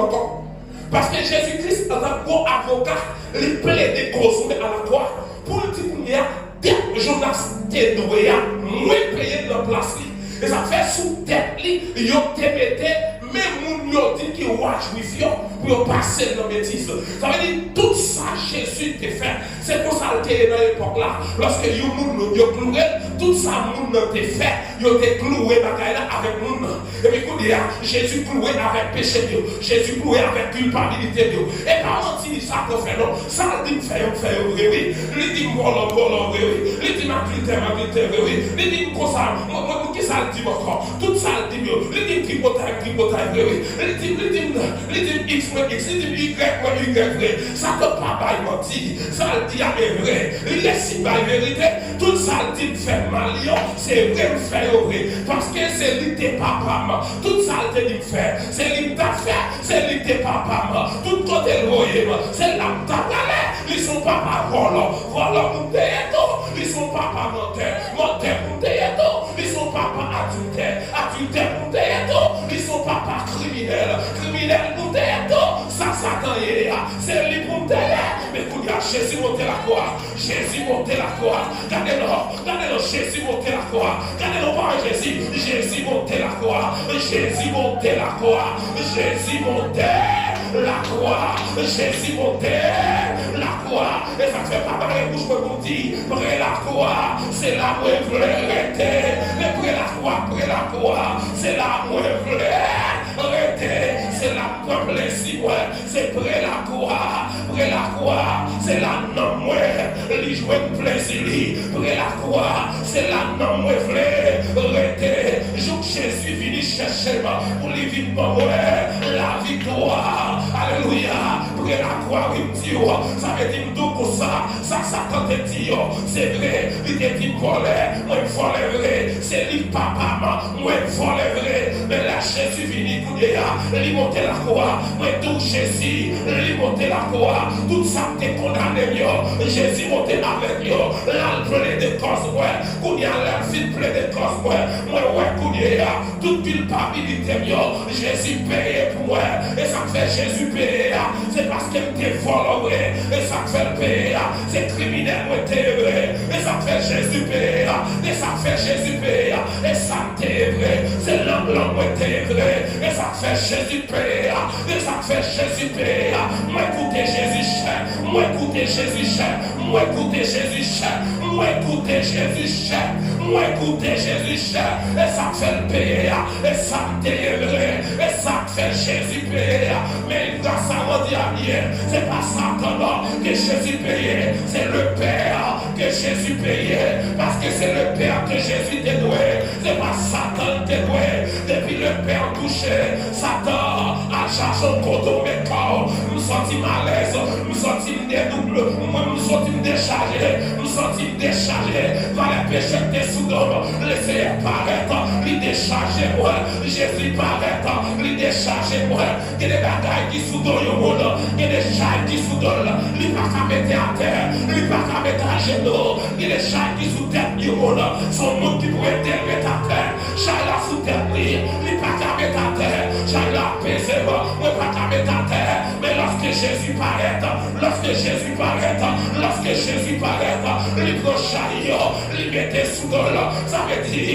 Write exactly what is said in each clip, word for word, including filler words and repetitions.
ankò. Paske Jezi Kris, antank gwo avoka, li plede koz mwen a lakwa pou l di kounye a, dèt Jonas te dwe a, mwen peye l nan plas li. E sa fè sou tèt li, yo te mete men moun yo di ki wa Jwif yo pou yo pase l nan metis. Sa vle di, tout sa Jezi te fè, se konsa l te ye nan epòk la. Lòske yon moun yo kloure l, tout sa moun nan te fè, yo te kloure bagay la avèk moun nan. Epi kounye a, Jezi kloure avèk peche m yo. Jezi kloure avèk kilpabilite m yo. E pa manti Satan fè non. Sa l di m fè yo, m fè yo vre wi. Li di m vòlò, m vòlò vre wi. Li di m adiltè, m adiltè vre wi. Li di m konsa, mwen, mwen, mwen, ki sa l di m ankò? Tout sa l di m yo. Li di m tripotay, m tripotay vre wi. Li di m, li di m, li di m X mwen X, li di m Y mwen Y vre. Satan pa bay manti. Sa l di a e vre. Li resi bay verite. Tout sa l di m fè mal yo, se vre m fè yo vre. Paske se li te papa m. Tout sa l te di m fè, se li m t ap fè, se li te papa m. Tout kote l voye m, se la m t ap prale. Li se yon papa vòlò, vòlò pou m te ye tou. Li se yon papa mantè, mantè pou m te ye tou. Li se yon papa adiltè, adiltè pou m te ye tou. Li se yon papa kriminèl, kriminèl pou m te ye tou. Sa Satan ye a, se li pou m te ye. Men kounye a, Jezi monte lakwa. Jezi monte lakwa. Gade non, gade non, Jezi monte lakwa. Gade non, pa Jezi. Jezi monte lakwa. Jezi monte lakwa. Jezi monte lakwa. Jezi monte lakwa. E sa k fè pa bare bouch mwen pou m di, pre lakwa, se la mwen vle rete. Men pre lakwa, pre lakwa, se la mwen vle rete. Se la m pran plezi mwen. Se pre lakwa, pre lakwa, se la nanm mwen, li jwenn plezi li. Pre lakwa, se la nanm mwen vle rete. Jouk Jezi vini chèche m, pou li vin ban mwen laviktwa. Alelouya, pre lakwa, wi, m di w, sa vle di m di w konsa, sa Satan te di yo, se vre, li te di m vòlè, mwen vòlè vre, se li papa m, mwen vòlè vre. Men lè Jezi vini kounye a, li monte lakwa. Mwen di w Jezi, li monte lakwa. Tout sa k te kondane m yo, Jezi monte avèk yo. L al plede kòz mwen. Kounye a, lè l fin plede kòz mwen, mwen wè kounye a, tout kilpabilite m yo, Jezi peye pou mwen. E sa k fè Jezi peye a, se paske m te vòlò vre. E sa k fè l peye a, se kriminèl mwen te ye vre. E sa k fè Jezi peye a, e sa k fè Jezi peye a, e sa m te ye vre. Se lang lang mwen te ye vre. E sa k fè Jezi peye a, e sa k fè Jezi peye a. Mwen koute Jezi chè, mwen koute Jezi chè, mwen koute Jezi chè, mwen koute Jezi chè, mwen koute Jezi chè. E sa k fè l peye a, e sa m te ye vre. E sa k fè Jezi peye a. Men gras a Bondye a byen. Se pa Satan non ke Jezi peye. Se le Père que Jésus payait, paske se le Père que Jésus te dwe. Se pa Satan te dwe. Depi le Père touche, Satan al chache yon kote w met kò w. M santi m alèz, m santi m dedouble, mwen m santi m dechaje, m santi m dechaje. Valè peche k te sou do m, Lesenyè parèt, li dechaje mwen. Jezi parèt, li dechaje mwen. Gen de bagay ki sou do yon moun, gen de chay ki sou do l, li pa ka mete atè, li pa ka mete ajenou. Gen de chay ki sou tèt yon moun, se yon moun ki pou ede l mete atè. Chay la sou tèt li, li pa ka mete atè. Chay la peze m, mwen pa ka mete atè. Men lòske Jezi parèt, lòske Jezi parèt, lòske Jezi parèt, li pran chay yo, li mete sou do l. Sa vle di,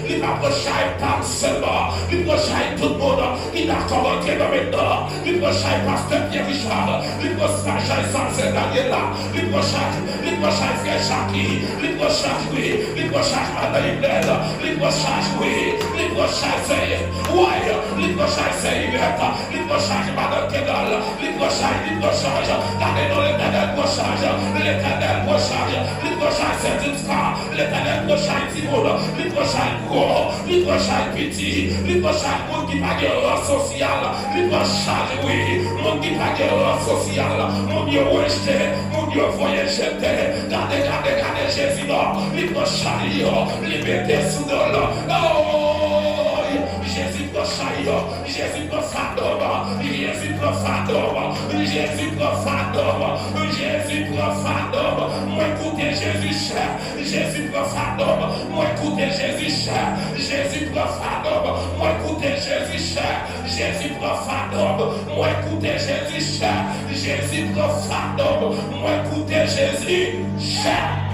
li pa pran chay pa m sèlman, li pran chay tout moun ki dakò rantre nan men nan. Li pran chay pastè Pierre Richard, li pran chay Salcè Daniela, li pran chay, li pran chay frè Jackie, li pran chay, wi, li pran chay madan Yvnel, li pran chay, wi, li pran chay sè, wi, li pran chay sè Yvette, li pran chay madan Kendall, li pran chay, li pran chay. Gade non, Letènèl pran chay, Letènèl pran chay, li pran chay sè Dulska, Letènèl pran chay timoun, li pran chay gwo, li pran chay piti, li pran chay moun ki pa gen ran sosyal, li pran chay, wi, moun ki pa gen ran sosyal, moun yo rejte, moun yo voye jete. Gade, gade, gade Jezi non, li pran chay yo, li mete sou do l. Oh, Jezi pran chay yo, Jezi pran fado m, Jezi pran fado m, Jezi pran fado m, Jezi pran fado m. Mwen koute Jezi chè, Jezi pran fado m, mwen koute Jezi chè, Jezi pran fado m, mwen koute Jezi chè. Jezi pran fado m, mwen koute Jezi chè. Jezi pran fado m, mwen koute Jezi chè.